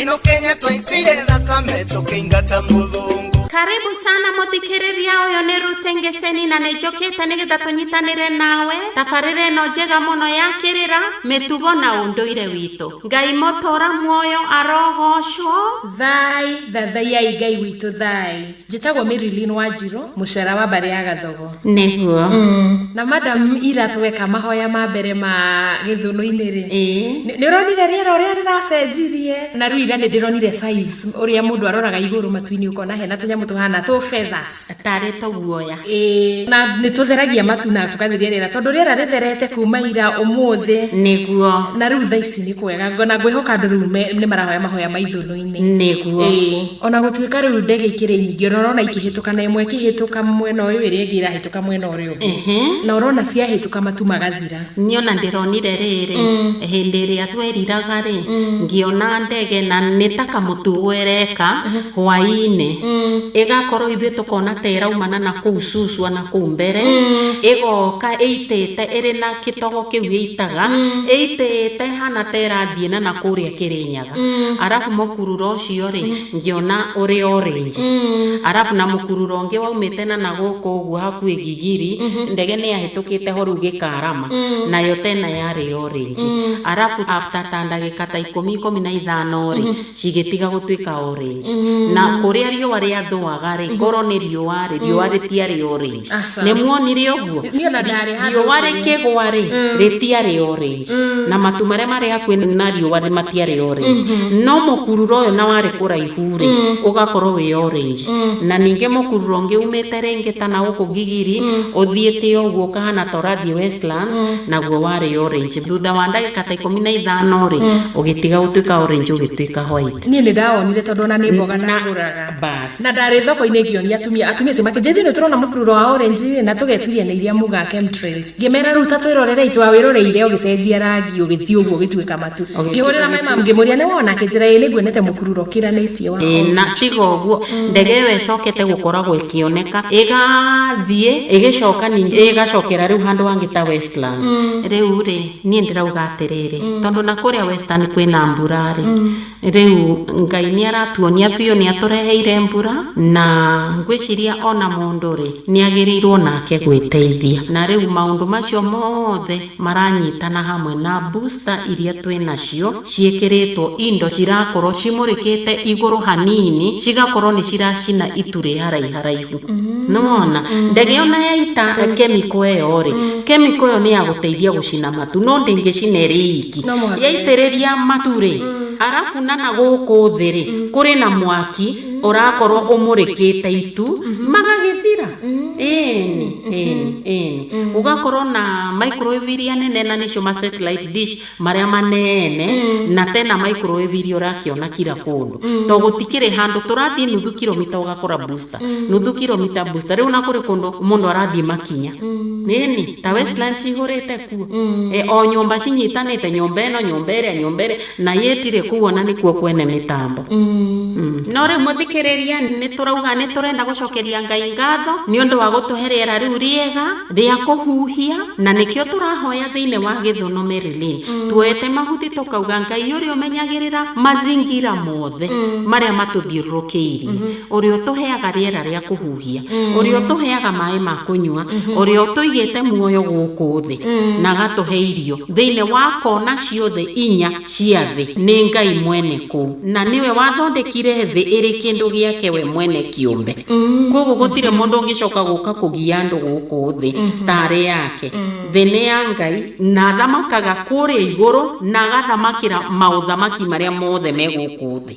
Ino Kenya twaitire thakame tũkĩingata mũthũngũ. Karibu sana muthikiriria, uyu ni Ruth Ngeseni na nĩ njũkĩte nĩgetha tũnyitanĩre nawe tabarĩra ĩno njega mũno ya kĩrĩra, mĩtugo na ũndũire witũ. Ngai mũtũra muoyo arogocwo. Thai thathaiai Ngai witũ. Thai, njĩtagwo Marilyn Wanjiru, mũcera wa mbarĩ ya Gathogo. Nĩguo. Na madam, ira tweka mahoya ma mbere ma gĩthũnũ-inĩ rĩ, Ĩĩ. Nĩ ũronire rĩera ũrĩa rĩracenjirie? Na rĩu ira nĩ ndĩronire signs, ũrĩa mũndũ aroraga igũrũ matu-inĩ ũkona hena tũnyamũ tũhana tũ feathers. Tarĩ tũguoya. Ĩĩ, na nĩ tũtheragia matu na tũkatheria rĩera, tondũ rĩera rĩtherete kuma ira, ũmũthĩ. Nĩguo. Na rĩu thaa ici nĩ kwega, na ngwĩhoka andũ rĩu nĩ marahoya mahoya ma ithũnũ-inĩ. Nĩguo. Ĩĩ, ona gũtuĩka rĩu ndege ikĩrĩ nyingĩ, ona ũrona ikĩhĩtũka, na ĩmwe ĩkĩhĩtũka mwena ũyũ, ĩrĩa ĩngĩ ĩrahĩtũka mwena ũrĩa ũngĩ, na ũrona ciahĩtũka matu magathira. Niĩ ona ndĩronire rĩrĩ, hĩndĩ ĩrĩa tweriraga rĩ, ngĩona ndege na nĩ ta kamũtugo ĩreka hwaĩ-inĩ, ĩgakorwo ithuĩ tũkona ta ĩraumana na kũu Suswa na kũu mbere, ĩgoka ĩitĩte ĩrĩ na kĩtogo kĩu ĩitaga, ĩitĩte ĩhana ta ĩrathiĩ na kũrĩa Kĩrĩnyaga. Arabu mũkururo ũcio rĩ, ngĩona ũrĩ orange, arabu na mũkururo ũngĩ waumĩte na gũkũ ũguo hakuhĩ Gigiri, ndege nĩ yahĩtũkĩte ho rĩu gĩkarama, nayo tena yarĩ orange. Arabu after ta ndagĩka ta 10, 15 rĩ, cigĩtiga gũtuĩka orange. Na kũrĩa riũa rĩathũaga rĩ, korwo nĩ riũa rĩ, riũa rĩtiarĩ orange. Aca. Nĩ muonire ũguo? Niĩ ona ndarĩ handũ Riũa ũguo. Rĩkĩgwa rĩ, rĩtiarĩ orange, na matu marĩa marĩ hakuhĩ na riũa rĩ matiarĩ orange, no mũkururo ũyũ na warĩ kũraihu rĩ, ũgakorwo wĩ orange. Na ningĩ mũkururo ũngĩ umĩte rĩngĩ ta na gũkũ Gigiri, ũthiĩte ũguo ũkahana ta ũrathiĩ Westlands, naguo warĩ orange. Thutha wa ndagĩka ta 15 rĩ, ũgĩtiga gũtuĩka orange, ũgĩtuĩka white. Niĩ nĩ ndawonire, tondũ ona nĩ mboga ndagũraga. Bas. Na ndarĩ thoko-inĩ, ngĩonia atumia. Atumia acio makĩnjĩra, "Ithuĩ nĩ tũrona mũkururo wa orange na tũgeciria nĩ iria muga chemtrails." Ngĩmera, "Rĩu ta twĩrorerei, twawĩroreire ũgĩcenjia rangi, ũgĩthiĩ ũguo ũgĩtuĩka matu." Ngĩhũrĩra my mom, ngĩmũria, "Nĩ wona?" Akĩnjĩra, "Ĩĩ, nĩnguonete mũkururo ũkĩranĩtie wa Ĩĩ, na tiga ũguo, ndege ĩyo ĩcokete gũkoragwo ĩkĩoneka ĩgathiĩ ĩgĩcoka, ningĩ ĩgacokera rĩu handũ hangĩ ta Westlands. Rĩu rĩ, niĩ ndĩrauga atĩrĩrĩ, tondũ na kũrĩa Western kwĩna mbura rĩ, rĩu Ngai nĩ aratuonia biũ nĩ atũreheire mbura, na ngwĩciria ona mũndũ rĩ, nĩ agĩrĩirwo nake gwĩteithia. Na rĩu maũndũ macio mothe maranyitana hamwe na booster iria twĩ nacio ciĩkĩrĩtwo indo cirakorwo cimũrĩkĩte igũrũ hanini, cigakorwo nĩ ciracina itu rĩ haraiharaihu. Nĩwona ndege ona yaita kemiko ĩyo rĩ, kemiko ĩyo nĩ ya gũteithia gũcina matu, no ndĩngĩcina ĩrĩ iki. No mũhaka. Yaitĩrĩria matu rĩ, arabu na gũkũ thĩ rĩ, kũrĩ na mwaki ũrakorwo ũmũrĩkĩte itu, magagĩthira. Ĩni, ĩni, ĩni, gũgakorwo na microwave iria nene, na nĩcio ma satellite dish marĩa manene, na tena microwave iria ũrakĩona kila kũndũ, to gũtikĩrĩ handũ tũrathiĩ nuthu kilomita ũgakora booster, nuthu kilomita booster. Rĩu na kũrĩ kũndũ mũndũ arathiĩ makinya, nĩni ta Westlands cihũrĩte kuo. E, o nyũmba cinyitanĩte, nyũmba ĩno, nyũmba ĩrĩa, nyũmba ĩrĩa, na yĩtirĩ kuo, na nĩkuo kwene mĩtambo. No rĩu mũthikĩrĩria, nĩ tũrauga nĩ tũrenda gũcokeria Ngai ngatho nĩ ũndũ wa gũtũhe rĩera rĩu rĩega rĩa kũhuhia, na nĩkĩo tũrahoya thĩinĩ wa gĩthũnũ. Marilyn, tuoete mahuti tũkauga, Ngai ũrĩa ũmenyagĩrĩra mazingira mothe marĩa matũthiũrũrũkĩirie, ũrĩa ũtũheaga rĩera rĩa kũhuhia, ũrĩa ũtũheaga maĩ ma kũnyua, ũrĩa ũtũigĩte muoyo gũkũ thĩ na agatũhe irio thĩinĩ wa kona ciothe inya cia thĩ, nĩ Ngai mwene kũu, na nĩwe wathondekire thĩ ĩrĩ kĩndũ gĩake we mwene kĩũmbe. Koguo gũtirĩ mũndũ ũngĩcoka gũka kũgia andũ gũkũ thĩ tarĩ yake. Thĩ nĩ ya Ngai, na athamakaga kũrĩa igũrũ na agathamakĩra maũthamaki marĩa mothe me gũkũ thĩ.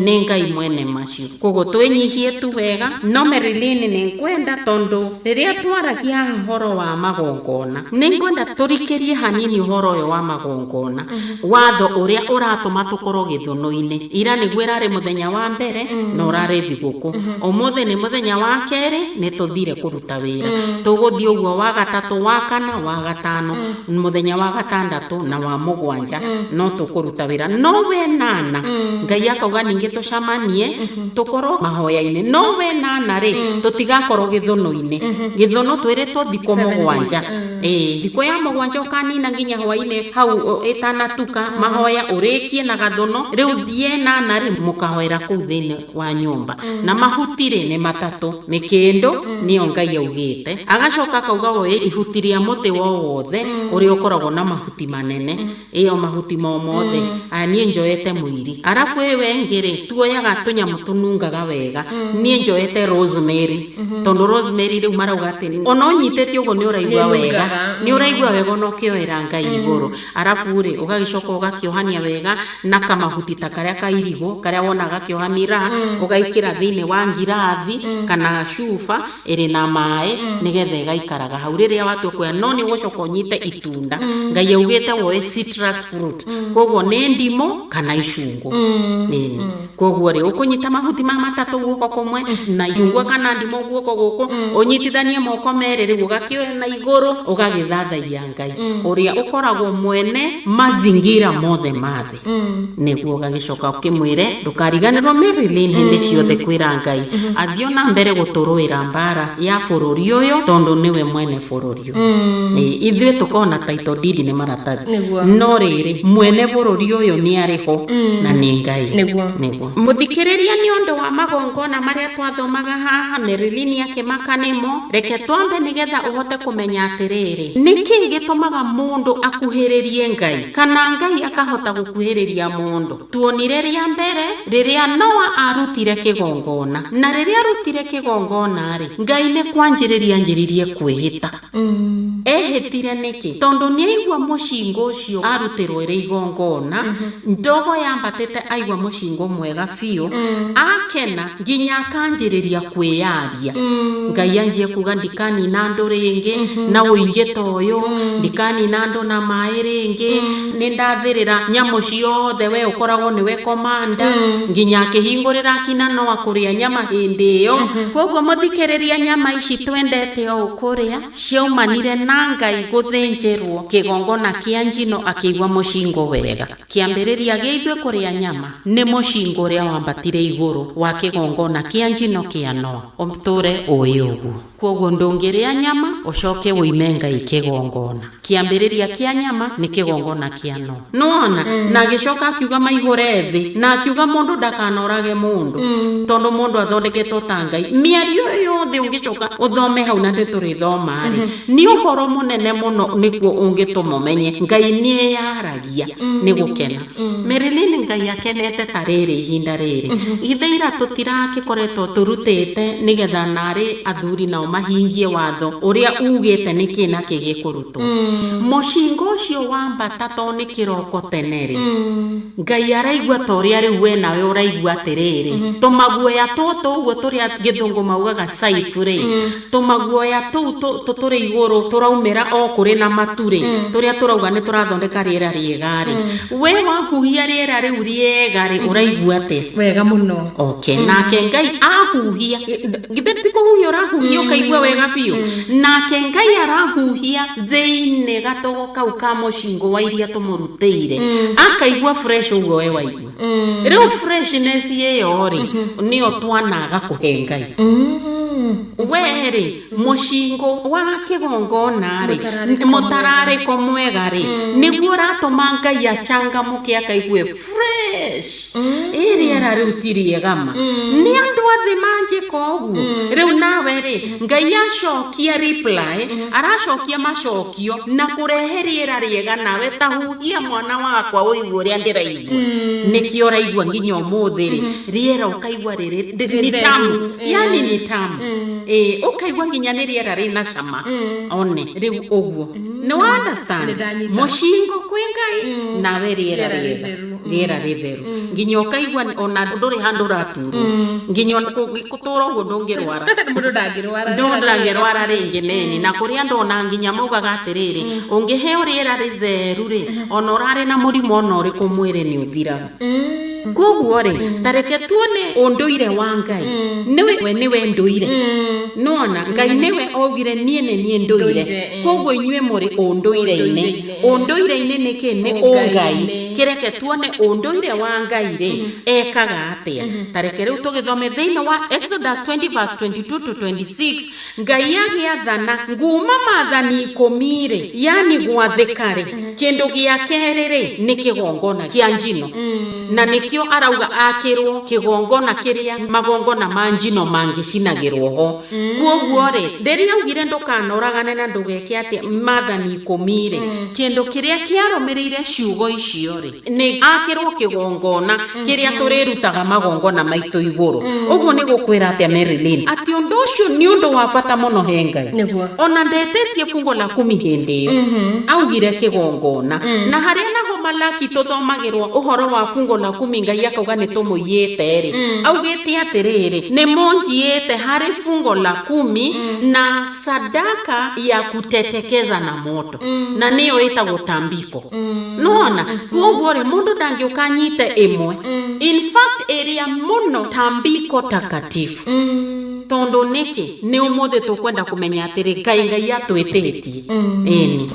Nĩ Ngai mwene macio, koguo twĩnyihie tu wega. No Marilyn, nĩ ngwenda, tondũ rĩrĩa twaragia ũhoro wa magongona, nĩ ngwenda tũrikĩrie hanini ũhoro ũyũ wa magongona, watho ũrĩa ũratũma tũkorwo gĩthũnũ-inĩ. Ira nĩguo ĩrarĩ mũthenya wa mbere na ũrarĩ thigũkũ, ũmũthĩ nĩ mũthenya wa kerĩ, nĩ tũthire kũruta wĩra. Tũgũthiĩ ũguo wa gatatũ, wa kana, wa gatano, mũthenya wa gatandatũ na wa mũgwanja no tũkũruta wĩra. No wenana Ngai akauga ningĩ tũcamanie tũkorwo mahoya-inĩ, no wenana rĩ, tũtigakorwo gĩthũnũ-inĩ. Gĩthũnũ twĩrĩtwo thikũ 7 mũgwanja. Days. Ĩĩ, thikũ ya mũgwanja ũkanina nginya hwainĩ hau ĩtanatuka mahoya ũrĩkie na gathuno. Rĩu yenana rĩ, mũkahoera kũu thĩinĩ wa nyũmba. Na mahuti rĩ nĩ matatũ, mĩkĩndũ nĩyo Ngai augĩte, agacoka akauga woye ihuti rĩa mũtĩ wo wothe ũrĩa ũkoragwo na mahuti manene, ĩyo mahuti mo mothe. Aya, niĩ njoete mũiri. Arabu ĩyo ĩngĩ rĩ, tuoyaga tũnyamũ tũnungaga wega. Niĩ njoete rosemary, tondũ rosemary rĩu marauga atĩ ona ũnyitĩte ũguo nĩ ũraigua wega, nĩ ũraigua wega ona ũkĩoera Ngai igũrũ. Arabu rĩ, ũgagĩcoka ũgakĩohania wega na kamahuti ta karĩa ka irigũ karĩa wonaga gakĩoha miraa, ũgaikĩra thĩinĩ wa ngirathi kana cuba ĩrĩ na maĩ, nĩgetha ĩgaikaraga hau rĩrĩa watua kuoya. No nĩ ũgũcoka ũnyite itunda. Ngai augĩte woe citrus fruit, koguo nĩ ndimũ kana icungwa. Ĩni, koguo rĩ, ũkũnyita mahuti ma matatũ guoko kũmwe na icungwa kana ndimũ guoko gũkũ, ũnyitithanie moko merĩ, rĩu ũgakĩoya na igũrũ, ũgagĩthathaiya Ngai ũrĩa ũkoragwo mwene mazingira mothe ma thĩ, nĩguo ũgagĩcoka ũkĩmwĩre ndũkariganĩrwo Marilyn hĩndĩ ciothe kwĩra Ngai athiĩ ona mbere gũtũrũĩra mbara ya bũrũri ũyũ, tondũ nĩwe mwene bũrũri ũyũ. Ĩĩ, ithuĩ tũkona title deed nĩ maratathi, no rĩrĩ, mwene bũrũri ũyũ nĩ arĩ ho na nĩ Ngai. Nĩguo mũthikĩrĩria, nĩ ũndũ wa magongona marĩa twathomaga haha Marilyn akĩmaka nĩmo, reke twambe nĩgetha ũhote kũmenya atĩrĩrĩ, nĩkĩ gĩtũmaga mũndũ akuhĩrĩrie Ngai kana Ngai akahota gũkuhĩrĩria mũndũ. Tuonire rĩa mbere rĩrĩa Noa arutire kĩgongona, na rĩrĩa arutire kĩgongona rĩ, Ngai nĩ kwanjĩrĩria anjĩrĩrie kwĩhĩta. Ehĩtire nĩkĩ? Tondũ nĩ aigua mũcingo ũcio arutĩrwo ĩrĩ igongona, ndogo yambatĩte, aigua mũcingo mwega biũ, akena nginya akanjĩrĩria kwĩyaria. Ngai anjie kuga, "Ndikanina andũ rĩngĩ na ũingĩ ta ũyũ, ndikanina andũ na maĩ rĩngĩ, nĩ ndathĩrĩra nyamũ ciothe, we ũkoragwo nĩwe komanda," nginya akĩhingũrĩra akina Noa kũrĩa nyama hĩndĩ ĩyo. Koguo mũthikĩrĩria, nyama ici twendete ũũ kũrĩa ciaumanire na Ngai gũthĩnjĩrwo kĩgongona kĩa njino, akĩigua mũcingo wega. Kĩambĩrĩria gĩa ithuĩ kũrĩa nyama nĩ mũcingo ũrĩa wambatire igũrũ wa kĩgongona kĩa njino kĩa Noa. Ũtũre ũĩ ũguo. Koguo ndũngĩrĩa nyama ũcoke ũime Ngai kĩgongona. Kĩambĩrĩria kĩa nyama nĩ kĩgongona kĩa Noa. Nĩwona? Na agĩcoka akiuga maihũre thĩ, na akiuga mũndũ ndakanorage mũndũ, tondũ mũndũ athondeketwo ta Ngai. Mĩario ĩyo yothe ũngĩcoka ũthome hau, na nĩtũrĩthoma rĩ, nĩ ũhoro mũnene mũno, nĩguo ũngĩtũma ũmenye Ngai nĩ eyaragia nĩ gũkena. Marilyn, Ngai akenete ta rĩrĩ ihinda rĩrĩ ithe ira tũtirakĩkoretwo tũrutĩte nĩgetha narĩ athuri nao mahingie watho ũrĩa ugĩte nĩkĩ na kĩ gĩkũrutwo. Mũcingo ũcio wambata to nĩ kĩroko tene rĩ, Ngai araigua ta ũrĩa rĩu we nawe ũraigua atĩrĩrĩ, tũmaguoya tũtũ ũguo tũrĩa gĩthũngũ maugaga saifu rĩ, tũmaguoya tũu tũrĩ igũrũ tũraumĩra o kũrĩ na matu rĩ, tũrĩa tũrauga nĩ tũrathondeka rĩera rĩega rĩ, we wahuhia rĩera rĩu rĩega rĩ, ũraigua atĩa? Wega mũno. Okay, nake Ngai ahuhia, githĩ ti kũhuhia ũrahuhia ũkaigua wega biũ? Nake Ngai arahuhia thĩinĩ gatogo kau ka mũcingo wa iria tũmũrutĩire, akaigua fresh ũguo we waigua. Rĩu freshness ĩyo rĩ, nĩyo twanaga kũhe Ngai. We rĩ, mũcingo wa kĩgongona rĩ, Mũtararĩko. Mũtararĩko mwega rĩ, nĩguo ũratũma Ngai achangamũke, akaigue fresh. Ĩ rĩera rĩu ti rĩega ma nĩ andũ athĩ manjĩka ũguo. Rĩu nawe rĩ, Ngai acokia reply, aracokia macokio na kũrehe rĩera rĩega. Nawe ta huhia, mwana wakwa, ũigue ũrĩa ndĩraigua. Nĩkĩo ũraigua nginya ũmũthĩ rĩ, rĩera ũkaigua rĩrĩ nĩ tamu, yani nĩ tamu. Ĩ, ũkaigua nginya nĩ rĩera rĩna cama one. Rĩu ũguo nĩ wa understand? Nĩndanyita. Mũcingo kwĩ Ngai, nawe rĩera Rĩera rĩega, rĩtheru. Rĩera rĩtheru, nginya ũkaigua ona ndũrĩ handũ ũraturwo, nginya ona gũtũra ũguo ndũngĩrwara. Mũndũ ndangĩrwara. Ndũngĩrwara rĩngĩ nini. Na kũrĩ andũ ona nginya maugaga atĩrĩrĩ, ũngĩheo rĩera rĩtheru rĩ, ona ũrarĩ na mũrimũ ona ũrĩkũ mwĩrĩ nĩ ũthiraga. Koguo rĩ, ta reke tuone ũndũire wa Ngai. Nĩwe nĩwe ndũire. Nĩwona Ngai nĩwe augire, "Niĩ nĩ niĩ ndũire." Ndũire. Koguo inyuĩ mũrĩ ũndũire-inĩ. Ũndũire-inĩ. Ũndũire-inĩ nĩ kĩ? Nĩ ũngai. Ũngai-inĩ. Kĩreke tuone ũndũire wa Ngai rĩ ekaga atĩa. Tareke rĩu tũgĩthome thĩinĩ wa Exodus 20 verse 22 to 26. Ngai agĩathana nguma maathani 10 rĩ, yani gwathĩka rĩ, kĩndũ gĩa kerĩ rĩ nĩ kĩgongona kĩa njino, na nĩkĩo arauga akĩrwo kĩgongona kĩrĩa magongona ma njino mangĩcinagĩrwo ho. Kuoguo rĩ, rĩrĩa augire ndũkanoragane na ndũgeke atĩa, maathani 10 rĩ, kĩndũ kĩrĩa kĩarũmĩrĩire ciugo icio rĩ nĩ akĩrwo kĩgongona kĩrĩa tũrĩrutaga magongona maitũ igũrũ. Ũguo nĩ gũkwĩra atĩa, Marilyn, atĩ ũndũ ũcio nĩ ũndũ wa bata mũno he Ngai. Nĩguo. Ona ndetĩtie fungo la kumi hĩndĩ ĩyo, augire kĩgongona. Na harĩa naho Malaki tũthomagĩrwo ũhoro wa fungo la kumi, Ngai akauga nĩ tũmũiyĩte rĩ, augĩte atĩrĩrĩ, nĩ mũnjiĩte harĩ fungo la kumi na sadaka ya kutetekeza na moto, na nĩyo ĩtagwo tambiko. Nona kuoguo rĩ, mũndũ ndangĩũka anyite ĩmwe, in fact ĩrĩa mũno tambiko takatifu. Tondũ nĩkĩ nĩ ũmũthĩ tũkwenda kũmenya atĩrĩ, kaĩ Ngai atwĩtĩtie ĩni.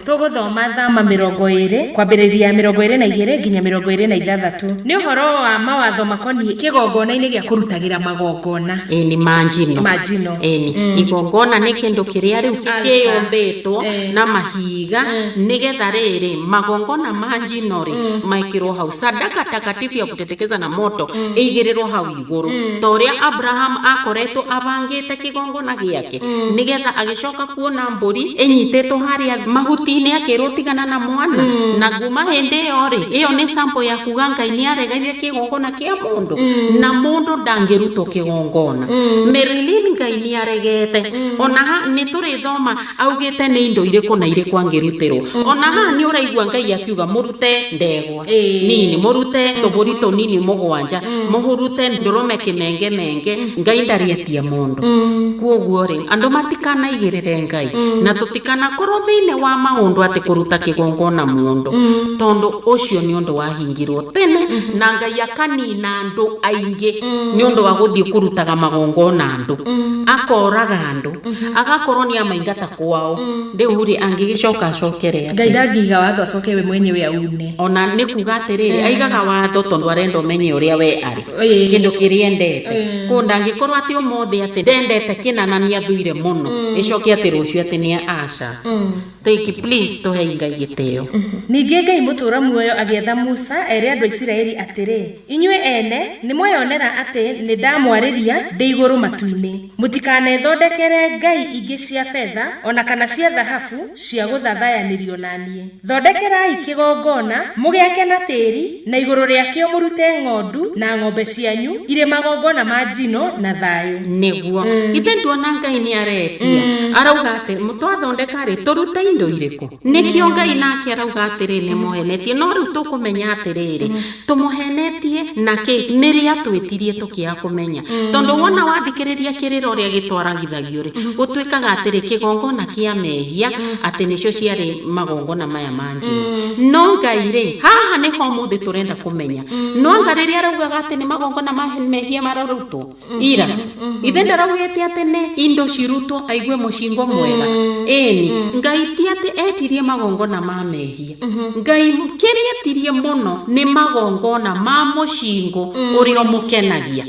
Tũgũthoma Thama 20 kwambĩrĩria 22 nginya 26. Nĩ ũhoro wa mawatho makoniĩ kĩgongona-inĩ gĩa kũrutagĩra magongona. Ĩni, manjino. Manjino. Ĩni, igongona nĩ kĩndũ kĩrĩa rĩu Altar. kĩyũmbĩtwo na mahiga, nĩgetha rĩrĩ magongona ma njino rĩ maĩkĩrwo hau, sadaka takatifu ya kutetekeza na moto ĩigĩrĩrwo hau igũrũ, ta ũrĩa Abraham akoretwo abangĩte kĩgongona gĩake, nĩgetha agĩcoka kuona mbũri ĩnyitĩtwo harĩa mahuti-inĩ, akĩrwo tigana na mwana. Na kuma hĩndĩ ĩyo rĩ, ĩyo nĩ sample ya kuga Ngai nĩ aregarire kĩgongona kĩa mũndũ, na mũndũ ndangĩrutwo kĩgongona. Marilyn, Ngai nĩ aregete. Ona ha nĩ tũrĩthoma augĩte nĩ indo irĩkũ na irĩkũ angĩrutĩrwo. Ona haha nĩ ũraigua Ngai akiuga mũrute ndegwa nini, mũrute tũbũri tũnini 7, mũhurute ndũrũme kĩmengemenge. Ngai ndarĩetie mũndũ. Kuoguo rĩ, andũ matikanaigĩrĩre Ngai, na tũtikanakorwo thĩinĩ wa maũndũ atĩ kũruta kĩgongona mũndũ, tondũ ũcio nĩ ũndũ wahingirwo tene, na Ngai akanina andũ aingĩ nĩ ũndũ wa gũthiĩ kũrutaga magongona andũ, akoraga andũ, agakorwo nĩ amaingata kwao. Rĩu rĩ, angĩgĩcoka acokere atĩa? Ngai ndangĩiga watho acoke we mwenyewe aune. Ona nĩ kuga atĩrĩrĩ, aigaga watho tondũ arenda ũmenye ũrĩa we arĩ, kĩndũ kĩrĩa endete. Kũ ndangĩkorwo atĩ ũmũthĩ atĩ ndendete kĩna na nĩ athuire mũno, ĩcoke atĩ rũciũ atĩ nĩ aca. Take, please, tũhei Ngai gĩtĩo. Ningĩ Ngai mũtũũra muoyo agĩatha Musa ere andũ a Isiraeli atĩrĩ, inyuĩ ene nĩ mweyonera atĩ nĩ ndamwarĩria ndĩ igũrũ matu-inĩ. Mũtikanethondekere ngai ingĩ cia betha ona kana cia thahabu cia gũthathayanĩrio na niĩ. Thondekerai kĩgongona mũgĩake na tĩri, na igũrũ rĩakĩo mũrute ng'ondu na ng'ombe cianyu irĩ magongona ma njino na thayũ. Nĩguo ithe nduona Ngai nĩ aretia, arauga atĩ twathondeka rĩ, tũrute indo irĩkũ? Nĩkĩo Ngai nake arauga atĩrĩ, nĩ mũhenetie. No rĩu tũkũmenya atĩrĩrĩ, tũmũhenetie na kĩ nĩrĩa twĩtirie tũkĩaga kũmenya? Tondũ wona wathikĩrĩria kĩrĩra ũrĩa gĩtwaragithagio rĩ, gũtuĩkaga atĩrĩ, kĩgongona kĩa mehia, atĩ nĩcio ciarĩ magongona maya ma njino. No Ngai rĩ, haha nĩho ũmũthĩ tũrenda kũmenya, no anga rĩrĩa araugaga atĩ nĩ magongona ma mehia mararutwo ira, ithe ndaraugĩte atĩ nĩ indo cirutwo aigue mũcingo mwega? Ĩni, Ngai ti atĩ etirie magongona ma mehia. Ngai kĩrĩa etirie mũno nĩ magongona ma mũcingo ũrĩa ũmũkenagia.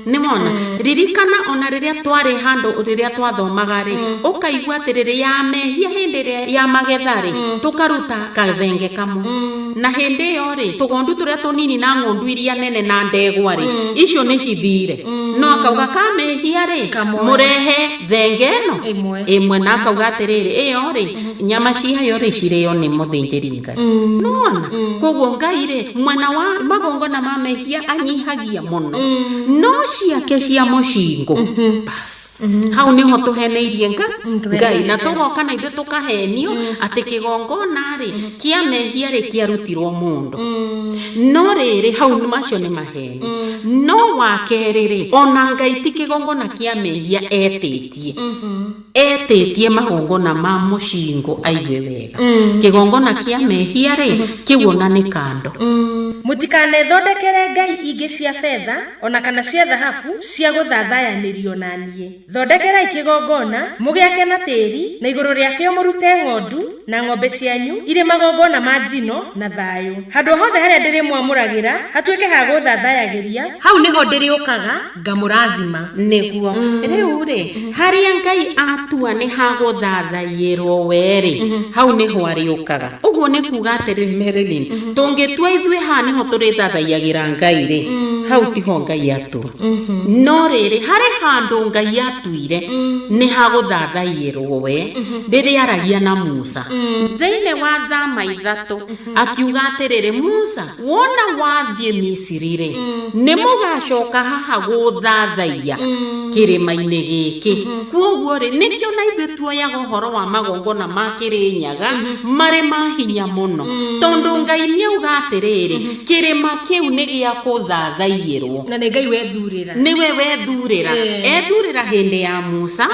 Nĩ wona, ririkana ona rĩrĩa twarĩ handũ rĩrĩa twathomaga rĩ, ũkaigua atĩrĩrĩ, ya mehia hĩndĩ ĩrĩa ya magetha rĩ, tũkaruta kathenge kamwe, na hĩndĩ ĩyo rĩ, tũgondu tũrĩa tũnini na ng'ondu iria nene na ndegwa rĩ, icio nĩ cithire. No akauga ka mehia rĩ, Kamwe. Mũrehe thenge ĩno Ĩmwe. Ĩmwe, na akauga atĩrĩrĩ, ĩyo rĩ, nyama ciayo rĩ, cirĩo nĩ mũthĩnjĩri Ngai. Nona koguo Ngai rĩ, mwena wa magongona ma mehia anyihagia mũno, no ciake cia mũcingo bas, hau nĩho tũheneirie nga Ngai, na tũgoka na ithuĩ tũkahenio atĩ kĩgongona rĩ kĩa mehia rĩ kĩarutirwo mũndũ. No rĩrĩ, hau nĩ macio nĩ maheni. No wa kerĩ rĩ, ona Ngai ti kĩgongona kĩa mehia etĩtie, etĩtie magongona ma mũcingo aigue wega. Kĩgongona kĩa mehia rĩ, kĩu ona nĩ kando. Mũtikanethondekere ngai ingĩ cia betha ona kana cia thahabu cia gũthathayanĩrio na niĩ. Thondekerai kĩgongona mũgĩake na tĩri, na igũrũ rĩakĩo mũrute ng'ondu na ng'ombe cianyu irĩ magongona ma njino na thayũ. Handũ hothe harĩa ndĩrĩmwamũragĩra hatuĩke ha gũthathayagĩria, hau nĩho ndĩrĩũkaga ngamũrathima. Nĩguo rĩu rĩ, harĩa Ngai atua nĩ hagũthathayĩrwo we rĩ, hau nĩho arĩũkaga. Ũguo nĩ kuga atĩrĩrĩ, Marilyn, tũngĩtua ithuĩ haha nĩho tũrĩthathayagĩra Ngai rĩ, hau tiho Ngai atua. No rĩrĩ, harĩ handũ Ngai atuire nĩ hagũthathayĩrwo we, rĩrĩa aragia na Musa thĩinĩ wa Thama 3, akiuga atĩrĩrĩ, Musa, wona wathiĩ Misiri rĩ, nĩ mũgacoka haha gũthathaiya kĩrĩma-inĩ gĩkĩ. Kuoguo rĩ, nĩkĩo na ithuĩ tuoyaga ũhoro wa magongona ma Kĩrĩnyaga marĩ ma hinya mũno, tondũ Ngai nĩauga atĩrĩrĩ, kĩrĩma kĩu nĩ gĩa kũthathaiyĩrwo. Na nĩ Ngai wethurĩra. Nĩwe wethurĩra. Ethurĩra hĩndĩ ya Musa,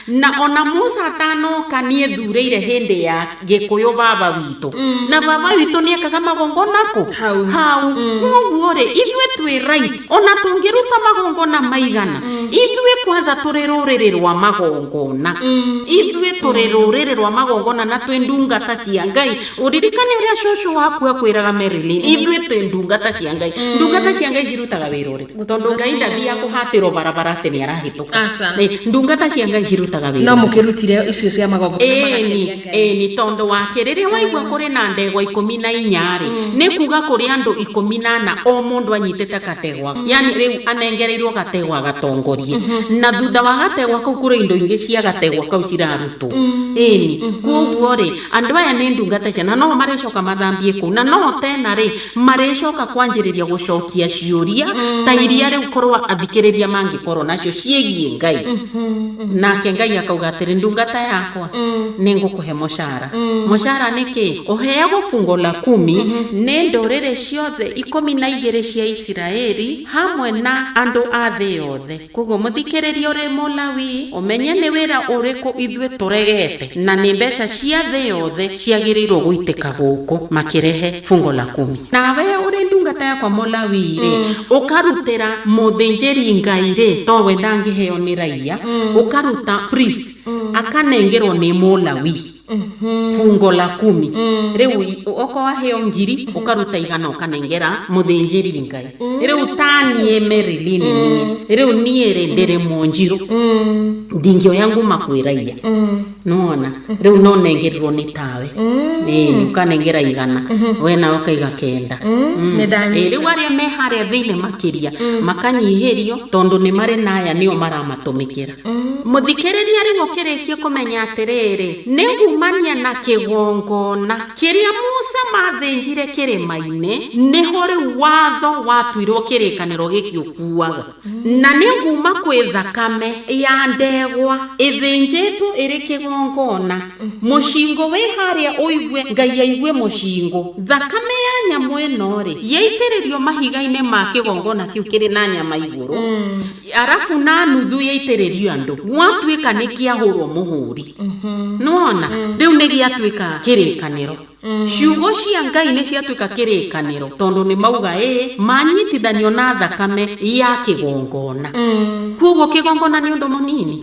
na ona Musa atanoka nĩethurĩire hĩndĩ ya Gĩkũyũ baba witũ, na baba witũ nĩekaga magongona kũ? Hau. Hau. Koguo rĩ, ithuĩ twĩ right ona tũngĩruta magongona maigana. Ithuĩ kwanza tũrĩ rũrĩrĩ rwa magongona, ithuĩ tũrĩ rũrĩrĩ rwa magongona na twĩ ndungata cia Ngai. Ũririkane ũrĩa cũcũ waku akwĩraga, Marilyn, ithuĩ twĩ ndungata cia Ngai. Ndungata cia Ngai cirutaga wĩra ũrĩkũ? Tondũ Ngai ndathiaga kũhatĩrwo barabara atĩ nĩ arahĩtũka. Aca. Ndungata cia Ngai cirutaga wĩra No mũkĩrutire icio cia magongona ĩni magakenia Ngai. Ĩni, tondũ wake rĩrĩa waigua kũrĩ na ndegwa 14 rĩ, nĩ kuga kũrĩ andũ 14, o mũndũ anyitĩte gategwa, yani rĩu anengereirwo gategwa gatongorie, na thutha wa gategwa kau kũrĩ indo ingĩ cia gategwa kau cirarutwo. Ĩni, koguo rĩ, andũ aya nĩ ndungata cia, na no marĩcoka mathambie kũu, na no tena rĩ, marĩcoka kwanjĩrĩria gũcokia ciũria ta iria rĩu korwo athikĩrĩria mangĩkorwo nacio ciĩgiĩ Ngai. Nake Ngai akauga atĩrĩ, ndungata yakwa, nĩ ngũkũhe mũcara. Mũcara nĩ kĩ? Ũheagwo fungo la kumi nĩ ndũrĩrĩ ciothe 12 cia Isiraeli hamwe na andũ a thĩ yothe. Koguo mũthikĩrĩria ũrĩ Mũlawi, ũmenye nĩ wĩra ũrĩkũ ithuĩ tũregete, na nĩ mbeca cia thĩ yothe ciagĩrĩirwo gũitĩka gũkũ makĩrehe fungo la kumi. Nawe ũrĩ ndungata yakwa Mũlawi rĩ, ũkarutĩra mũthĩnjĩri Ngai rĩ, towe ndangĩheo nĩ raia, ũkaruta priest akanengerwo nĩ Mũlawi fungo la kumi. Rĩu oko waheo 1000, ũkaruta 100 ũkanengera mũthĩnjĩri Ngai. Rĩu ta niĩ Marilyn, niĩ rĩu niĩ rĩ, ndĩrĩ mũnjirũ, ndingĩoya nguma kwĩ raia, nona rĩu no nengererwo nĩ tawe. Ĩni, ũkanengera 100, we nawe ũkaiga 9. Nĩ ndanyita. Ĩ, rĩu arĩa me harĩa thĩinĩ makĩria makanyihĩrio, tondũ nĩ marĩ na aya nĩo maramatũmĩkĩra. Mũthikĩrĩria, rĩu ũkĩrĩkie kũmenya atĩrĩrĩ, nĩ kumania na kĩgongona kĩrĩa Musa mathĩnjire kĩrĩma-inĩ, nĩho rĩu watho watuirwo kĩrĩkanĩro gĩkĩ ũkuaga, na nĩ nguma kwĩ thakame ya ndegwa ĩthĩnjĩtwo ĩrĩ kĩgongona. Mũcingo wĩ harĩa ũigue Ngai aigue mũcingo. Thakame ya nyamũ ĩno rĩ, yaitĩrĩrio mahiga-inĩ ma kĩgongona kĩu kĩrĩ na nyama igũrũ, arabu na nuthu yaitĩrĩrio andũ, gwatuĩka nĩ kĩahũrwo mũhũri. Nĩwona rĩu nĩ gĩatuĩka kĩrĩkanĩro. Ciugo cia Ngai nĩ ciatuĩka kĩrĩkanĩro, tondũ nĩ mauga ĩ manyitithanio na thakame ya kĩgongona. Koguo kĩgongona nĩ ũndũ mũnini.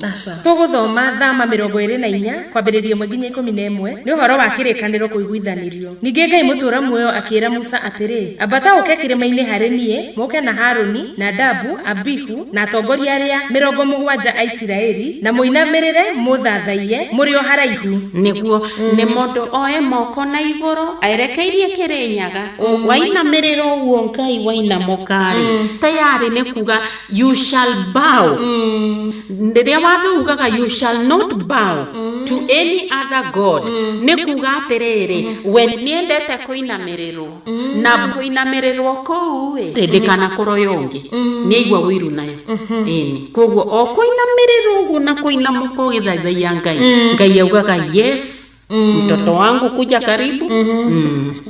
Tũgũthoma Thama 24 kwambĩrĩria 1 nginya 11. Nĩ ũhoro wa kĩrĩkanĩro kũiguithanĩrio. Ningĩ Ngai mũtũũra muoyo akĩĩra Musa atĩrĩ, ambata ũke kĩrĩma-inĩ harĩ niĩ, mũke na Harũni, Nadabu, Abihu na atongoria arĩa 70 a Isiraeli, na mũinamĩrĩre mũthathaiye mũrĩ o haraihu. Nĩguo nĩ mũndũ oe moko na igũrũ erekeirie Kĩrĩnyaga, wainamĩrĩra ũguo Ngai wainamũka-rĩ, tayarĩ nĩ kuga you shall bow. Rĩrĩa watho ugaga you shall not bow to any other god, nĩ kuga atĩrĩrĩ, we nĩendete kũinamĩrĩrwo, na kũinamĩrĩrwo kũu ĩ ndĩkanakorwo yo ũngĩ nĩaigua ũiru nayo. Ĩni, koguo o kũinamĩrĩrwo ũguo na kũinamũka ũgĩthathaiya Ngai, Ngai augaga yes. Mtoto wangu, kuja karibu.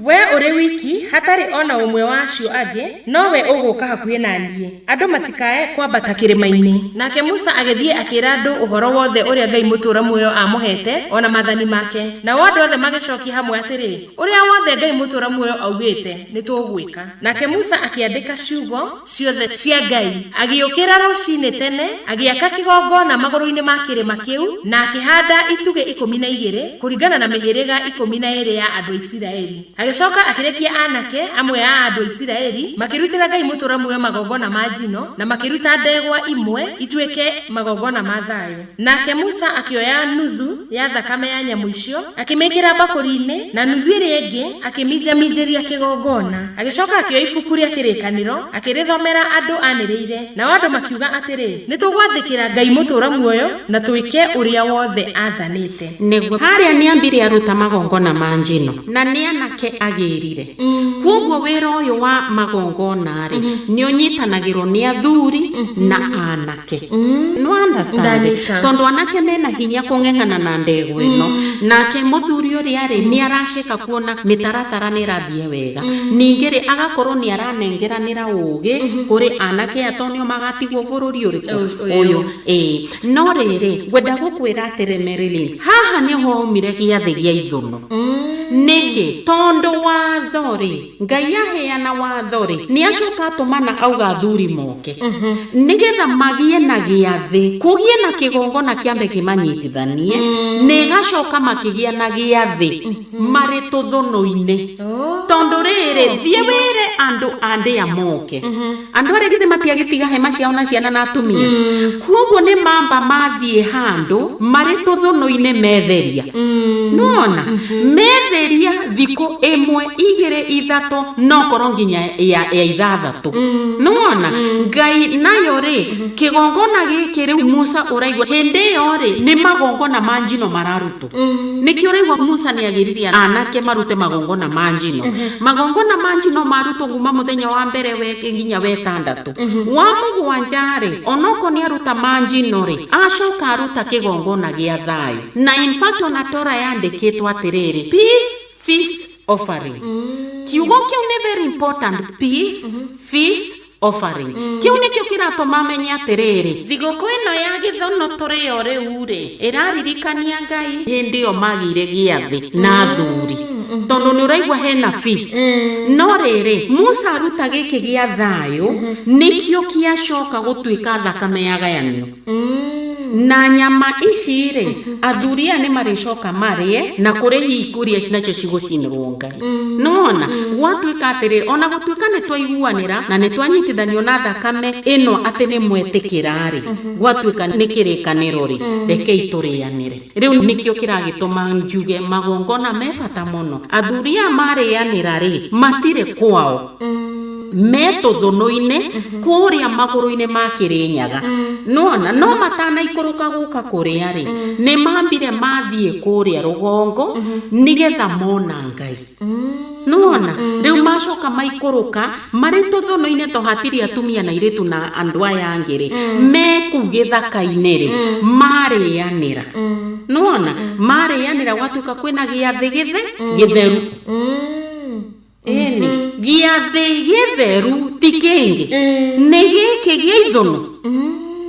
We ũrĩ wiki, hatarĩ ona ũmwe wa acio angĩ, nowe ũgũka hakuhĩ na niĩ, andũ matikae kwambata kĩrĩma-inĩ. Nake Musa agĩthiĩ akĩra andũ ũhoro wothe ũrĩa Ngai mũtũũra muoyo amũhete, ona maathani make. Nao andũ othe magĩcokia hamwe atĩrĩ, "Ũrĩa wothe Ngai mũtũũra muoyo augĩte nĩ tũgwĩka." Nake Musa akĩandĩka ciugo ciothe cia Ngai. Agĩũkĩra rũcinĩ tene, agĩaka kĩgongona magũrũ-inĩ ma kĩrĩma kĩu, na akĩhanda itugĩ 12 kũringana na mĩhĩrĩga 12 ya andũ a Isiraeli. Agĩcoka akĩrekia anake amwe a andũ a Isiraeli, makĩrutĩra Ngai mũtũũra muoyo magongona ma njino, na makĩruta ndegwa imwe ituĩke magongona ma thayũ. Nake Musa akĩoya nuthu ya thakame ya nyamũ icio, akĩmĩkĩra mbakũri-inĩ, na nuthu ĩrĩa ĩngĩ akĩminjaminjĩria kĩgongona. Agĩcoka akĩoya ibuku rĩa kĩrĩkanĩro, akĩrĩthomera andũ anĩrĩire. Nao andũ makiuga atĩrĩ, "Nĩ tũgwathĩkĩra Ngai mũtũũra muoyo na twĩke ũrĩa wothe athanĩte." Nĩguo harĩa nĩ ambire aruta magongona ma njino, na nĩ anake agĩrire. Koguo wĩra ũyũ wa magongona rĩ, nĩ ũnyitanagĩrwo nĩ athuri na anake. No understand? Ndanyita. Tondũ anake mena hinya kũng'eng'ana na ndegwa ĩno, nake mũthuri ũrĩa rĩ, nĩ araceka kuona mĩtaratara nĩ ĩrathiĩ wega. Ningĩ rĩ, agakorwo nĩ aranengeranĩra ũgĩ kũrĩ anake aya, tondũ nĩo magatigwo bũrũri ũrĩkũ? Ũyũ. Ũyũ. Ĩĩ, no rĩrĩ, ngwenda gũkwĩra atĩrĩ, Marilyn, haha nĩho aumire gĩathĩ gĩa ithũnũ. Nĩkĩ? Tondũ watho rĩ, Ngai aheana watho rĩ, nĩ acoka atũmana auga athuri moke nĩgetha magĩe na gĩathĩ, kũgĩe na kĩgongona kĩambe kĩmanyitithanie, na ĩgacoka makĩgĩa na gĩathĩ marĩ tũthũnũ-inĩ. Tondũ rĩrĩ, thiĩ wĩre andũ a ndĩa moke, andũ arĩa githĩ matiagĩtiga hema ciao na ciana na atumia? Kuoguo nĩ mamba mathiĩ handũ marĩ tũthũnũ-inĩ, metheria nona metheria thikũ 1, 2, 3, no korwo nginya ya 6. Nona Ngai nayo rĩ, kĩgongona gĩkĩ rĩu Musa ũraigua hĩndĩ ĩyo rĩ, nĩ magongona ma njino mararutwo. Nĩkĩo ũraigua Musa nĩ agĩririe anake marute magongona ma njino. Magongona ma njino marutwo kuma mũthenya wa mbere we nginya wetandatũ. Wa mũgwanja rĩ, onoko nĩ aruta ma njino rĩ, acoka aruta kĩgongona gĩa thayũ. Na in fact ona Tora yandĩkĩtwo atĩrĩrĩ, peace feast offering. Kiugo kĩu nĩ very important, peace feast offering. Kĩu nĩkĩo kĩratũma menye atĩrĩrĩ, thigũkũ ĩno ya gĩthono tũrĩo rĩu rĩ, ĩraririkania Ngai hĩndĩ ĩyo magĩire gĩathĩ na athuri, tondũ nĩ ũraigua hena feast. No rĩrĩ, Musa aruta gĩkĩ gĩa thayũ, nĩkĩo kĩacoka gũtuĩka thakame yagayanio na nyama ici rĩ, athuri aya nĩ marĩcoka marĩe, na kũrĩ hihi iria nacio cigũcinĩrwo Ngai. Nona gwatuĩka atĩrĩrĩ, ona gũtuĩka nĩ twaiguanĩra na nĩ twanyitithanio na thakame ĩno atĩ nĩ mwetĩkĩra rĩ, gwatuĩka nĩ kĩrĩkanĩro rĩ, rekei tũrĩanĩre. Rĩu nĩkĩo kĩragĩtũma njuge magongona me bata mũno. Athuri aya marĩanĩra rĩ, matirĩ kwao, me tũthũnũ-inĩ kũrĩa magũrũ-inĩ ma Kĩrĩnyaga. Nona no matanaikũrũka gũka kũrĩa rĩ, nĩ mambire mathiĩ kũrĩa rũgongo nĩgetha mona Ngai. Nona rĩu macoka maikũrũka marĩ tũthũnũ-inĩ, to hatirĩ atumia na airĩtu na andũ aya angĩ rĩ, me kũu gĩthaka-inĩ rĩ, marĩanĩra. Nona marĩanĩra, gwatuĩka kwĩna gĩathĩ gĩthe gĩtheru. Ĩni, gĩathĩ gĩtheru ti kĩngĩ, nĩ gĩkĩ gĩa ithũnũ.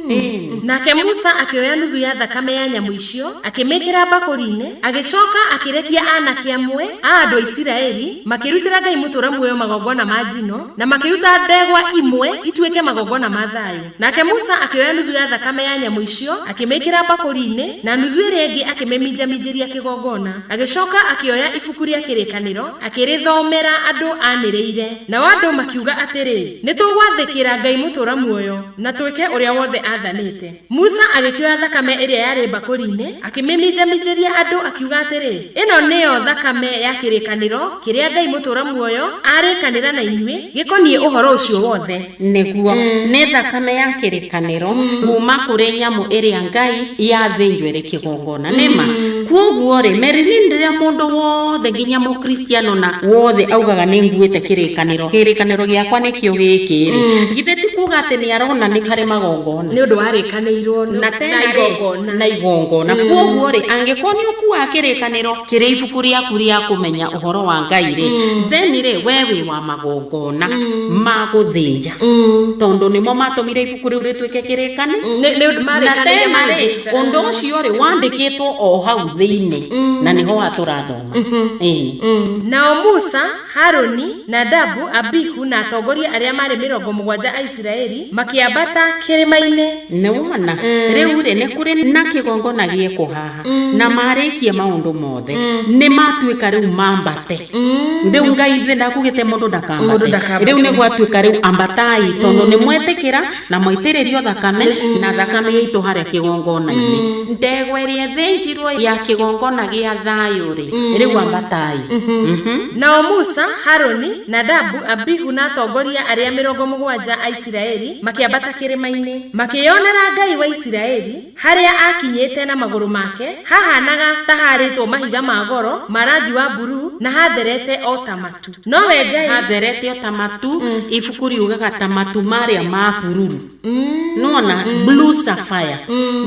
Ĩni. Nake Musa akĩoya nuthu ya thakame ya nyamũ icio, akĩmĩkĩra mbakũri-inĩ, agĩcoka akĩrekia anake amwe a andũ a Isiraeli, makĩrutĩra Ngai mũtũũra muoyo magongona ma njino, na makĩruta ndegwa imwe ituĩke magongona ma thayũ. Nake Musa akĩoya nuthu ya thakame ya nyamũ icio, akĩmĩkĩra mbakũri-inĩ, na nuthu ĩrĩa ĩngĩ akĩmĩminjaminjĩria kĩgongona. Agĩcoka akĩoya ibuku rĩa kĩrĩkanĩro, akĩrĩthomera andũ anĩrĩire. Nao andũ makiuga atĩrĩ, "Nĩ tũgwathĩkĩra Ngai mũtũũra muoyo na twĩke ũrĩa wothe athanĩte." Musa agĩkĩoya thakame ĩrĩa yarĩ mbakũri-inĩ, akĩmĩminjaminjĩria andũ, akiuga atĩrĩ, "Ĩno nĩyo thakame ya kĩrĩkanĩro kĩrĩa Ngai mũtũũra muoyo arĩkanĩra na inyuĩ gĩkoniĩ ũhoro ũcio wothe." Nĩguo nĩ thakame ya kĩrĩkanĩro kuma kũrĩ nyamũ ĩrĩa Ngai yathĩnjwo ĩrĩ kĩgongona. Nĩma. Kwoguo rĩ, Marilyn, rĩrĩa mũndũ wothe nginya mũkristiano na wothe augaga nĩ nguĩte kĩrĩkanĩro, kĩrĩkanĩro gĩakwa nĩkĩo gĩkĩ rĩ, githĩ ti kuga atĩ nĩ arona nĩ harĩ magongona Nĩ ũndũ warĩkanĩirwo na tena na rĩ, igongona. Na igongona. Kwoguo rĩ, angĩkorwo nĩ ũkuaga kĩrĩkanĩro kĩrĩ ibuku rĩaku rĩa kũmenya ũhoro wa Ngai rĩ, then rĩ, we wĩ wa magongona ma gũthĩnja, tondũ nĩmo matũmire ibuku rĩu rĩtuĩke kĩrĩkanĩ. Nĩ ũndũ Na marĩkanĩire tena rĩ, magĩthĩnja. Ũndũ ũcio rĩ, wandĩkĩtwo o hau thĩinĩ na nĩho watũrathoma. Ĩni. Nao Musa, Haruni, Nadabu, Abihu na atongoria arĩa marĩ 70 a Isiraeli makĩambata kĩrĩma-inĩ. Nĩ wona rĩu rĩ, nĩ kũrĩ na kĩgongona gĩekwo haha, na marĩkie maũndũ mothe nĩ matuĩka rĩu mambate. Rĩu Ngai thĩ ndakugĩte mũndũ Mũndũ ndakambate. ndakambate. Rĩu nĩ gwatuĩka rĩu ambatai, tondũ nĩ mwetĩkĩra na mwaitĩrĩrio thakame, na thakame yaitũ harĩa kĩgongona-inĩ, ndegwa ĩrĩa ĩthĩnjirwo ya kĩgongona gĩa thayũ rĩ, rĩu ambatai. Nao Musa, Haruni, Nadabu, Abihu na atongoria arĩa 70 a Isiraeli makĩambata kĩrĩma-inĩ. Makĩyonera Ngai wa Isiraeli harĩa aakinyĩte na magũrũ make, hahanaga ta harĩtwo mahiga ma goro ma rangi wa buruu na hatherete o ta matu. Nowe Ngai Hatherete o ta matu. Ibuku riugaga ta matu marĩa ma bururu, nona blue sapphire.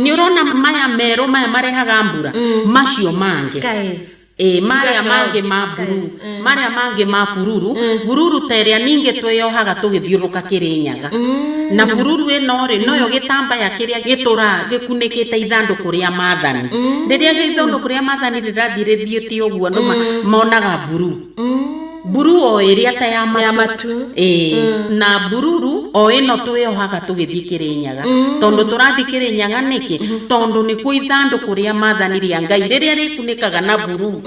Nĩ ũrona maya merũ maya marehaga mbura, macio mangĩ Skies. Ĩ, marĩa Clouds, mangĩ ma skies. bururu, marĩa mangĩ ma bururu, bururu ta ĩrĩa ningĩ twĩyohaga tũgĩthiũrũrũka Kĩrĩnyaga. Na bururu ĩno rĩ, noyo gĩtambaya kĩrĩa gĩtũra gĩkunĩkĩte ithandũkũ rĩa maathani. Rĩrĩa ithandũkũ rĩa maathani rĩrathiĩ rĩthiĩte ũguo, andũ monaga buruu, buruu o ĩrĩa ta ya Ya matu. Matu. Ĩĩ, na bururu o ĩno twĩyohaga tũgĩthiĩ Kĩrĩnyaga. Tondũ tũrathiĩ Kĩrĩnyaga nĩkĩ? Tondũ nĩkuo ithandũkũ rĩa maathani rĩa Ngai rĩrĩa rĩkunĩkaga na buruu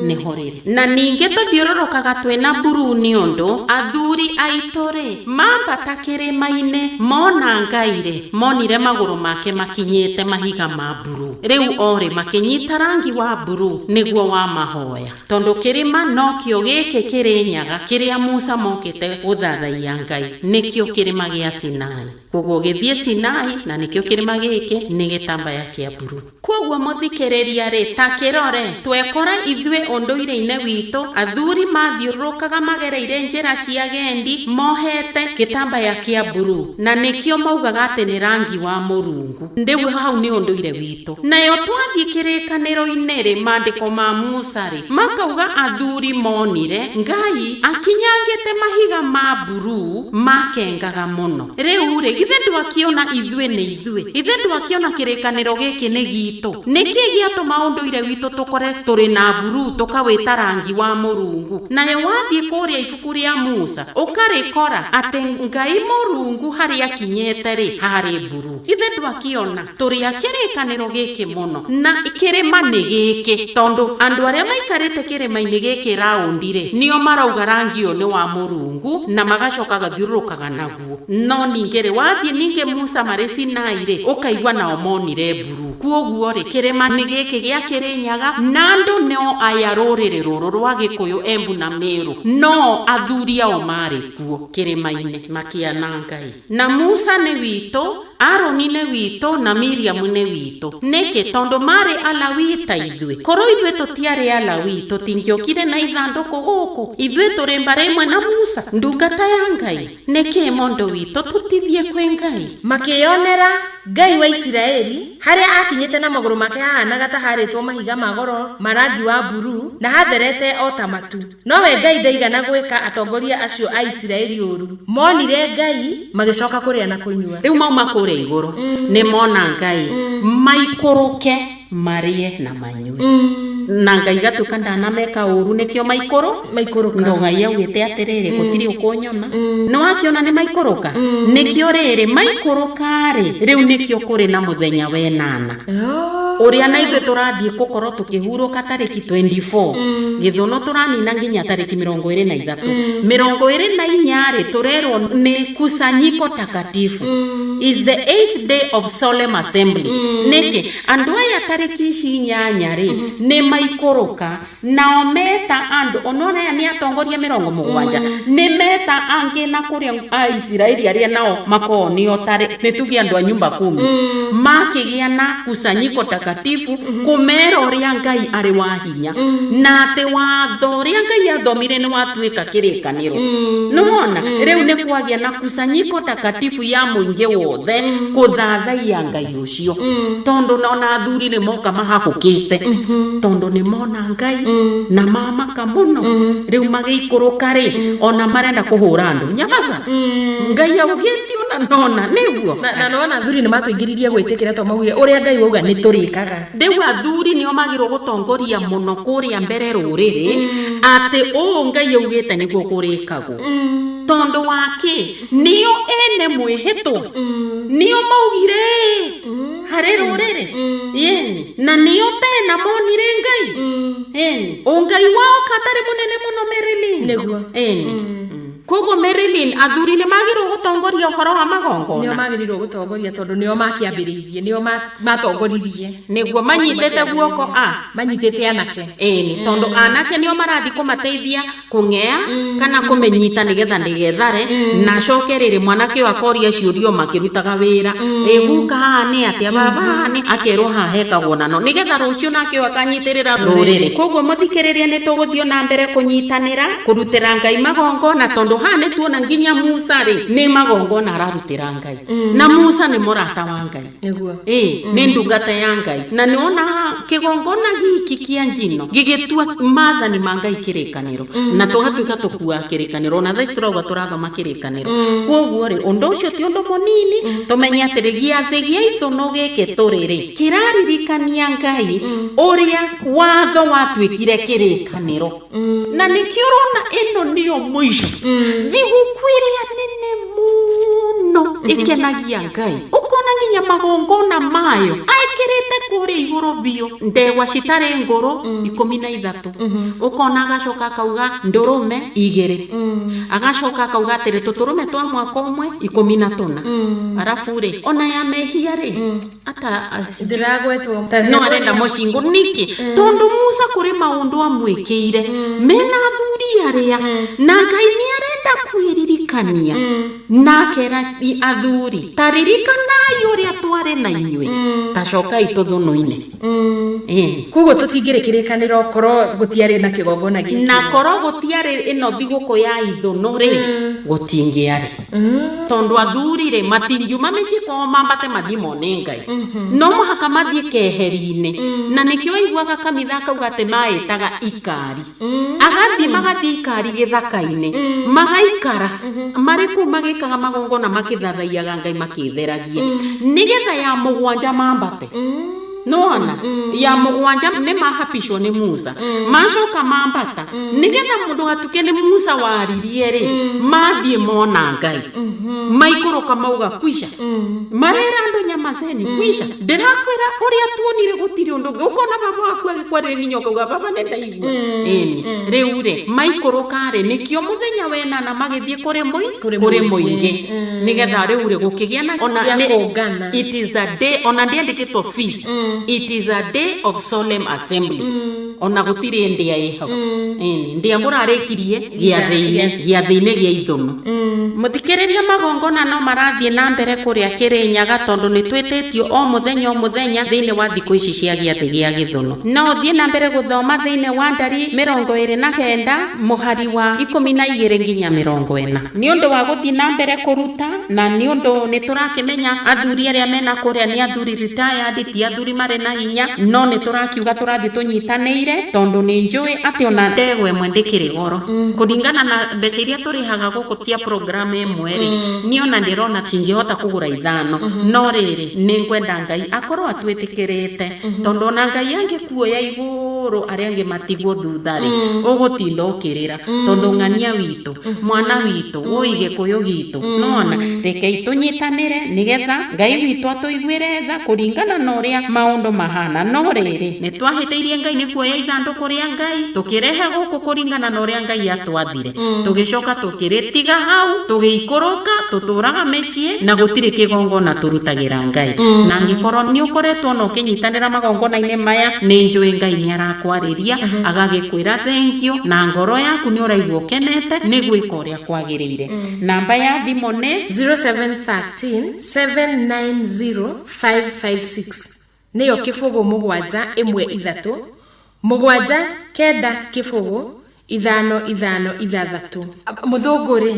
nĩho rĩrĩ. Na ningĩ tũthiũrũrũkaga twĩna buruu nĩ ũndũ athuri aitũ rĩ, mambata kĩrĩma-inĩ mona Ngai rĩ, monire magũrũ make makinyĩte mahiga ma buruu. Rĩu orĩ makĩnyita rangi wa buruu nĩguo wa mahoya, tondũ kĩrĩma nokĩo gĩkĩ Kĩrĩnyaga kĩrĩa Musa mokĩte gũthathaiya Ngai, nĩkĩo kĩrĩma gĩa Sinai. Koguo gĩthiĩ Sinai na nĩkĩo kĩrĩma gĩkĩ nĩ gĩtambaya kĩa buruu. Koguo mũthikĩrĩria rĩ, ta kĩrore twekora ithuĩ ũndũire-inĩ witũ athuri mathiũrũrũkaga magereire njĩra cia gendi mohete gĩtambaya kĩa buruu, na nĩkĩo maugaga atĩ nĩ rangi wa Mũrungu. Rĩu hau nĩ ũndũire witũ. Nayo twathiĩ kĩrĩkanĩro-inĩ rĩ, maandĩko ma Musa rĩ, makauga athuri monire Ngai akinyangĩte mahiga ma buruu makengaga mũno. Rĩu rĩ, githĩ ndwakĩona ithuĩ nĩ ithuĩ? Githĩ ndwakĩona kĩrĩkanĩro gĩkĩ nĩ gitũ? Nĩkĩ gĩatũma ũndũire witũ tũkore tũrĩ na buruu tũkawĩta rangi wa Mũrungu? Nayo wathiĩ kũrĩa ibuku rĩa Musa ũkarĩkora atĩ Ngai Mũrungu harĩa akinyĩte rĩ, harĩ buruu. Githĩ ndwakĩona tũrĩ a kĩrĩkanĩro gĩkĩ mũno? Na kĩrĩma nĩ gĩkĩ, tondũ andũ arĩa maikarĩte kĩrĩma-inĩ gĩkĩ raundi rĩ, nĩo marauga rangi ũyũ nĩ wa Mũrungu, na magacoka gathiũrũrũkaga naguo. No ningĩ rĩ, wathiĩ ningĩ Musa marĩ Sinai rĩ, ũkaigua nao monire buruu. Kuoguo rĩ, kĩrĩma nĩ gĩkĩ gĩa Kĩrĩnyaga, na andũ nĩo aya rũrĩrĩ rũrũ rwa Gĩkũyũ, Embu na Mĩrũ. No athuri ao marĩ kuo kĩrĩma-inĩ makĩana Ngai. Na Musa nĩ witũ, Aroni nĩ witũ, na Miriamu nĩ witũ. Nĩkĩ? Tondũ marĩ Alawii ta ithuĩ. Korwo ithuĩ tũtiarĩ Alawii, tũtingĩokire na ithandũkũ gũkũ. Ithuĩ tũrĩ mbarĩ ĩmwe na Musa, ndungata ya Ngai. Nĩkĩ mondo witũ tũtithiĩ kwĩ Ngai? Makĩyonera Ngai wa Isiraeli harĩa aakinyĩte na magũrũ make hahanaga ta harĩtwo mahiga ma goro ma rangi wa buruu na hatherete o ta matu. Nowe Ngai ndaigana gwĩka atongoria acio a Isiraeli ũũru. Monire Ngai magĩcoka kũrĩa na kũnyua. Rĩu mauma kũrĩa igũrũ nĩ mona Ngai, maikũrũke marĩe na manyue, na Ngai gatuĩka ndanameka ũru, nĩkĩo maikũrũ Maikũrũka. Ndo Ngai augĩte atĩrĩrĩ, gũtirĩ ũkũnyona. Nĩ wakĩona nĩ maikũrũka, nĩkĩo rĩrĩ maikũrũka rĩ, rĩu nĩkĩo kũrĩ na mũthenya wenana ũrĩa na ithuĩ tũrathiĩ gũkorwo tũkĩhurũka tarĩki 24 Gĩthũno, tũranina nginya tarĩki 23. 24 rĩ, tũrerwo nĩ kusanyiko takatifu, is the eighth day of solemn assembly. Nĩkĩ andũ aya tarĩki ici 8 rĩ nĩ maikũrũka, nao meta andũ onona aya nĩ atongoria 70, nĩ meta angĩ na kũrĩa a Isiraeli arĩa nao makoragwo nĩo tarĩ nĩ tuge andũ a nyumba kumi, makĩgĩa na kusanyiko takatifu. takatifu kũmera ũrĩa Ngai arĩ wa hinya na atĩ watho ũrĩa Ngai athomire nĩ watuĩka kĩrĩkanĩro. Nĩwona rĩu nĩ kwagĩa na kusanyiko takatifu ya mũingĩ wothe kũthathaiya Ngai ũcio, tondũ ona athuri nĩ moka mahahũkĩte, tondũ nĩ mona Ngai na mamaka mũno. Rĩu magĩikũrũka rĩ, ona marenda kũhũra andũ nyamaza, Ngai augĩte ona nona nĩguo. Na nona athuri nĩ matũingĩririe gwĩtĩkĩra, to maugire ũrĩa Ngai wauga nĩ tũrĩkaga. Rĩu athuri nĩo magĩrwo gũtongoria mũno kũrĩa mbere rũrĩrĩ, atĩ ũũ Ngai augĩte nĩguo kũrĩkagwo, tondũ wake nĩo ene mwĩhĩtwa, nĩo maugire harĩ rũrĩrĩ yeni, na nĩo tena monire Ngai eni ũngai wao katarĩ mũnene mũno, Marilyn. Nĩguo. Eni, koguo Marilyn, athuri nĩ magĩrwo gũtongoria ũhoro wa nĩo magongona. Magĩrĩirwo gũtongoria tondũ nĩo makĩambĩrĩirie, nĩo matongoririe. Nĩguo manyitĩte guoko a manyitĩte anake. Ĩni, tondũ anake nĩo marathiĩ kũmateithia kũng'ea kana kũmenyita nĩgetha ndĩgethare, na acoke rĩrĩ mwanake ũyũ akoria ciũrio makĩrutaga wĩra, ĩ guka haha nĩ atĩa, baba haha nĩ akerwo haha hekagwo nano, nĩgetha rũciũ nake ũyũ akanyitĩrĩra rũrĩrĩ. Koguo mũthikĩrĩria, nĩ tũgũthiĩ na mbere kũnyitanĩra kũrutĩra Ngai magongona, tondũ haha nĩ tuona nginya Musa rĩ nĩ magongona ararutĩra Ngai, na Musa nĩ mũrata wa Ngai. Nĩguo. Ĩ nĩ ndungata ya Ngai, na nĩwona kĩgongona gĩkĩ kĩa njino gĩgĩtua maathani ma Ngai kĩrĩkanĩro, na tũgatuĩka tũkuaga kĩrĩkanĩro, ona thaa ici tũrauga tũrathoma kĩrĩkanĩro. Koguo rĩ, ũndũ ũcio ti ũndũ mũnini. Tũmenye atĩrĩ, gĩathĩ gĩa ithũnũ gĩkĩ tũrĩ rĩ kĩraririkania Ngai ũrĩa watho watuĩkire kĩrĩkanĩro, na nĩkĩo ũrona ĩno nĩyo mũico thigũkũ ĩrĩa nene mũno ĩkenagia Ngai. Ũkona nginya magongona mayo aĩkĩrĩte kũrĩa igũrũ biũ, ndegwa citarĩ ngũrũ 13, ũkona agacoka akauga ndũrũme 2, agacoka akauga atĩrĩ tũtũrũme twa mwaka ũmwe 14, arabu rĩ ona ya mehia rĩ ata ndĩragwetwo. No arenda mũcingũ nĩkĩ? Tondũ Musa kũrĩ maũndũ amwĩkĩire mena athuri arĩa, na Ngai nĩ arenda kwĩririkania na akera athuri, ta ririkanai ũrĩa twarĩ na inyuĩ, ta cokai tũthũnũ-inĩ. Ĩni. Koguo tũtingĩrĩ kĩrĩkanĩro korwo gũtiarĩ na kĩgongona gĩkĩ. Na korwo gũtiarĩ ĩno thigũkũ ya ithũnũ rĩ, gũtingĩarĩ, tondũ athuri rĩ matingiuma mĩciĩ kwao mambate mathiĩ mone Ngai, no mũhaka mathiĩ keheri-inĩ, na nĩkĩo aiguaga kamitha akauga atĩ maĩtaga ikari, agathiĩ magathiĩ ikari gĩthaka-inĩ, magaikara marĩ kũu magĩkaga magongona, makĩthathaiyaga Ngai, makĩtheragia, nĩgetha ya mũgwanja mambate. Nona ya mũgwanja nĩ mahapishwo nĩ Musa, macoka mambata nĩgetha mũndũ gatuke nĩ Musa waririe rĩ, mathiĩ mona Ngai, maikũrũka mauga kwisha, marera andũ nyamaceni kwisha. Ndĩrakwĩra ũrĩa tuonire gũtirĩ ũndũ ũngĩ. Ũkona baba waku agĩkwarĩria nginya ũkauga baba nĩ ndaigua. Ĩni, rĩu rĩ maikũrũka rĩ, nĩkĩo mũthenya wenana magĩthiĩ kũrĩ Kũrĩ kũrĩ mũingĩ. Mũingĩ, nĩgetha rĩu rĩ gũkĩgĩa na ona Gĩa kũngana. It is a day, ona ndĩandĩkĩtwo feast, it is a day of solemn assembly. Ona gũtirĩ ndĩa ĩ hau. Ĩni, ndĩa mũrarĩkirie gĩathĩ-inĩ, gĩathĩ-inĩ gĩa ithũnũ. Mũthikĩrĩria, magongona no marathiĩ na mbere kũrĩa Kĩrĩnyaga, tondũ nĩ twĩtĩtio o mũthenya o mũthenya thĩinĩ wa thikũ ici cia gĩathĩ gĩa gĩthũnũ. No ũthiĩ na mbere gũthoma thĩinĩ wa Ndari 29 mũhari wa 12 nginya 40, nĩ ũndũ wa gũthiĩ na mbere kũruta, na nĩ ũndũ nĩ tũrakĩmenya athuri arĩa mena kũrĩa nĩ athuri retired, ti athuri marĩ na hinya, no nĩ tũrakiuga tũrathiĩ tũnyitanĩire, tondũ nĩ njũĩ atĩ ona ndegwa ĩmwe ndĩkĩrĩ goro kũringana na mbeca iria tũrĩhaga gũkũ cia program ĩmwe rĩ, niĩ ona ndĩrona cingĩhota kũgũra ithano. No rĩrĩ, nĩ ngwenda Ngai akorwo atwĩtĩkĩrĩte, tondũ ona Ngai angĩkuoya igũrũ, arĩa angĩ matigwo thutha rĩ, ũgũtinda ũkĩrĩra, tondũ ng'ania witũ, mwana witũ, wũi Gĩkũyũ gitũ. Nona rekei tũnyitanĩre nĩgetha Ngai witũ atũiguĩre tha kũringana na ũrĩa maũndũ mahana. No rĩrĩ, nĩ twahĩtĩirie Ngai nĩ kuoya ithandũkũ rĩa Ngai tũkĩrehe gũkũ kũringana na ũrĩa Ngai atwathire, tũgĩcoka tũkĩrĩtiga hau, tũgĩikũrũka, tũtũraga mĩciĩ na gũtirĩ kĩgongona tũrutagĩra Ngai. Na angĩkorwo nĩ ũkoretwo na ũkĩnyitanĩra magongona-inĩ maya, nĩ njũĩ Ngai nĩ arakwarĩria agagĩkwĩra thank you, na ngoro yaku nĩ ũraigua ũkenete nĩ gwĩka ũrĩa kwagĩrĩire. Namba ya thimũ nĩ 0713 790 556. Nĩyo 0 7 1 3 7 9 0 5 5 6. Mũthũngũ rĩ,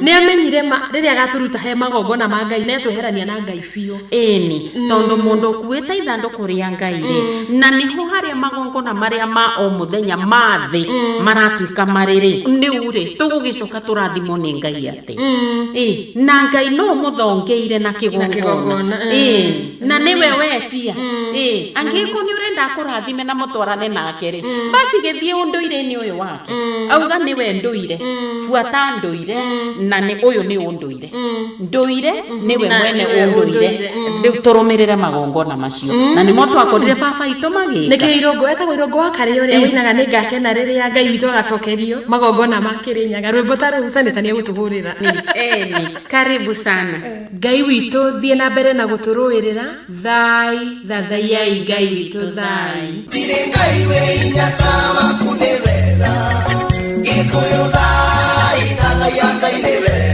nĩ amenyire ma rĩrĩa agatũruta he magongona ma Ngai, nĩ atweherania na Ngai biũ. Ĩni, tondũ mũndũ ũkuĩte ithandũkũ rĩa Ngai rĩ, na nĩho harĩa magongona marĩa ma o mũthenya ma thĩ maratuĩka marĩ rĩ, nĩu rĩ, tũgũgĩcoka tũrathimwo nĩ Ngai atĩ. Ĩ, na Ngai no mũthongeire na kĩgongona. Kĩgongona. Ĩ, na nĩwe wetia. Ĩ, angĩkorwo nĩ ũrenda akũrathime na mũtwarane nake rĩ, basi gĩthiĩ ũndũire-inĩ ũyũ wake. Auga nĩwe ndũire, buata ndũire, na nĩ ũyũ nĩ ũndũire. Ndũire nĩwe Na mwene nĩwe ũndũire. ũndũire. Rĩu tũrũmĩrĩre magongona macio. Na nĩmo twakorire baba itũ magĩka. Nĩkĩo Irũngũ etagwo Irũngũ wa Karĩa, ũrĩa ũinaga nĩ ngakena rĩrĩa Ngai witũ agacokerio magongona ma Kĩrĩnyaga. Rwĩmbo ta rũu Sanĩta nĩ egũtũhũrĩra. Eni, karibu sana. Ngai witũ, thiĩ na mbere na gũtũrũĩrĩra. Thai thathaiyai Ngai witũ, thai. Tirĩ Ngai wĩ hinya ta waku, nĩ wega. Gĩkũyũ thai, thathaiya Ngai, nĩ wega.